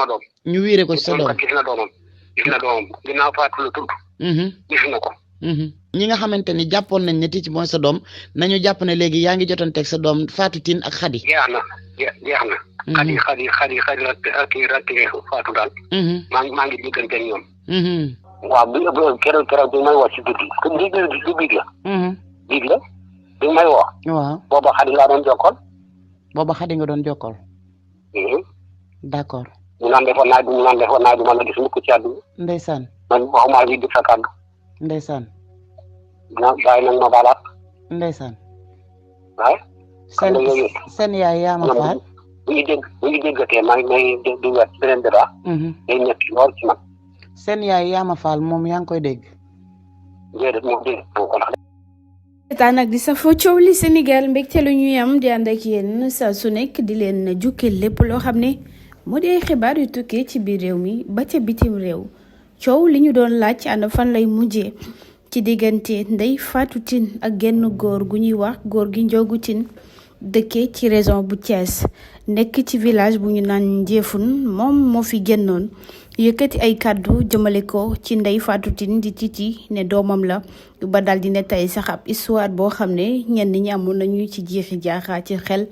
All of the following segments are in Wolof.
sama doom. ñu wiire ko sa doom gis na doomam ginnaaw Fatou la tudd. gis na ko. ñi nga xamante ni jàppoon nañ ne Titi mooy sa doom nañu jàpp ne léegi yaa ngi jotanteeg sa doom Fatou Tine ak Khady. jeex na. Khady rakki Fatou daal. maa ngi diggante ak ñoom. waaw keroog bi may woo si guddi comme biig la. biig la bi may woo. waaw booba Khady laa doon jokkool. booba Khady nga doon jokkool. d'accord. ñu naan defoon naa du ma la gis mukk ci àdduna. ndeysaan. man waxuma bi dégg sa kàddu. ndeysaan. bàyyi nag ma baalaat. ndeysaan. waaye. seen yaay yaa ma faal. bu ñu déggatee maa ngi may dégluwaat ci beneen débat. day nekk lool ci man. seen yaay yaa ma faal moom yaa ngi koy dégg. déedéet moom dégg nga ko ndax. taa nag di safoo coow li Sénégal mbégte lu ñuy am di ànd ak yéen saa su nekk di leen jukkil lépp loo xam ne moo di ay xibaar yu tukkee ci biir réew mi ba ca bitim réew coow li ñu doon laaj ana fan lay mujjee ci diggante Ndeye Fatou Tine ak genn góor gu ñuy wax góor gi Njoogu Tine dëkkee ci région bu Thiès nekk ci village bu ñu naan Njéefun moom moo fi génnoon yëkkati ay kàddu jëmale ko ci Ndeye Fatou Tine di Titi ne doomam la ba daal di ne tey sax ab histoire boo xam ne ñenn ñi amoon nañu ci jiixi jaaxaa ci xel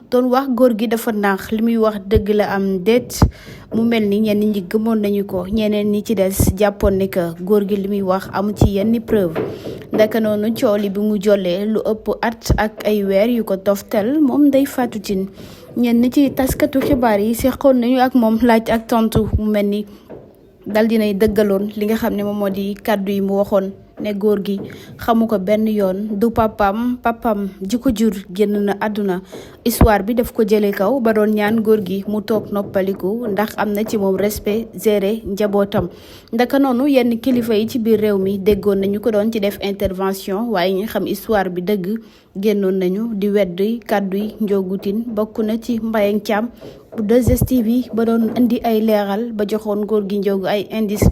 doon wax góor gi dafa naax li muy wax dëgg la am déet mu mel ni ñenn ñi gëmoon nañu ko ñeneen ñi ci des jàppoon ne que góor gi li muy wax amu ci yenn preuve ndaka noonu coow li bi mu jollee lu ëpp at ak ay weer yu ko toftal moom Ndeye Fatou Tine ñenn ci taskatu xibaar yi seqoon nañu ak moom laaj ak tontu mu mel ni dal dinay dëggaloon li nga xam ne moom moo di kàddu yi mu waxoon ne góor gi xamu ko benn yoon du papam ji ko jur génn na àdduna histoire bi daf ko jëlee kaw ba doon ñaan góor gi mu toog noppaliku ndax am na ci moom respect gérer njabootam ndaka noonu yenn kilifa yi ci biir réew mi déggoon nañu ko doon ci def intervention waaye ñi xam histoire bi dëgg génnoon nañu di weddi kàddu yi Njoogu Tine bokk na ci Mbayang Thiam bu 2STV ba doon indi ay leeral ba joxoon góor gi Njoogu ay indice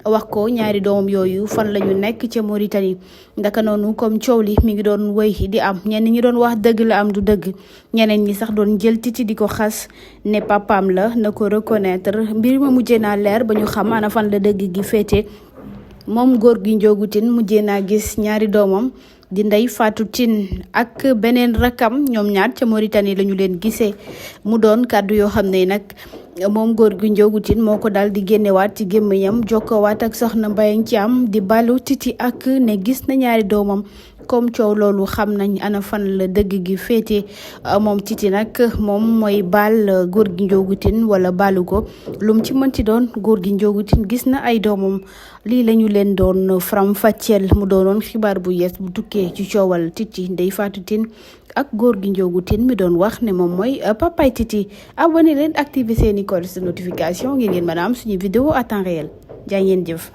wax ko ñaari doomam yooyu fan la ñu nekk ca Mauritanie ndaka noonu comme coow li mi ngi doon wéy di am ñenn ñi doon wax dëgg la am du dëgg ñeneen ñi sax doon jël Titi di ko xas ne papaam la na ko reconnaître mbir ma mujjee naa leer ba ñu xam ana fan la dëgg gi féete moom góor gi Njoogu Tine mujjee naa gis ñaari doomam di Ndeye Fatou Tine ak beneen rakam ñoom ñaar ca Mauritanie la ñu leen gisee mu doon kàddu yoo xam ne nag moom góor gi Njoogu Tine moo ko daal di génnewaat ci gémmiñam jokkowaat ak soxna Mbayang Thiam di balu Titi ak ne gis na ñaari doomam comme coow loolu xam nañ ana fan la dëgg gi féete moom Titi nag moom mooy baal góor gi Njoogu Tine wala baalu ko lum ci mënti doon góor gi Njoogu Tine gis na ay doomam lii la ñu leen doon faram fàcceel mu doonoon xibaar bu yees bu tukkee ci coowal Titi Ndeye Fatou Tine ak góor gi Njoogu Tine mi doon wax ne moom mooy papay Titi abonné leen activer seeni cloche de notification ngir ngeen mën a am suñu vidéo à temps réel jaa ngeen jëf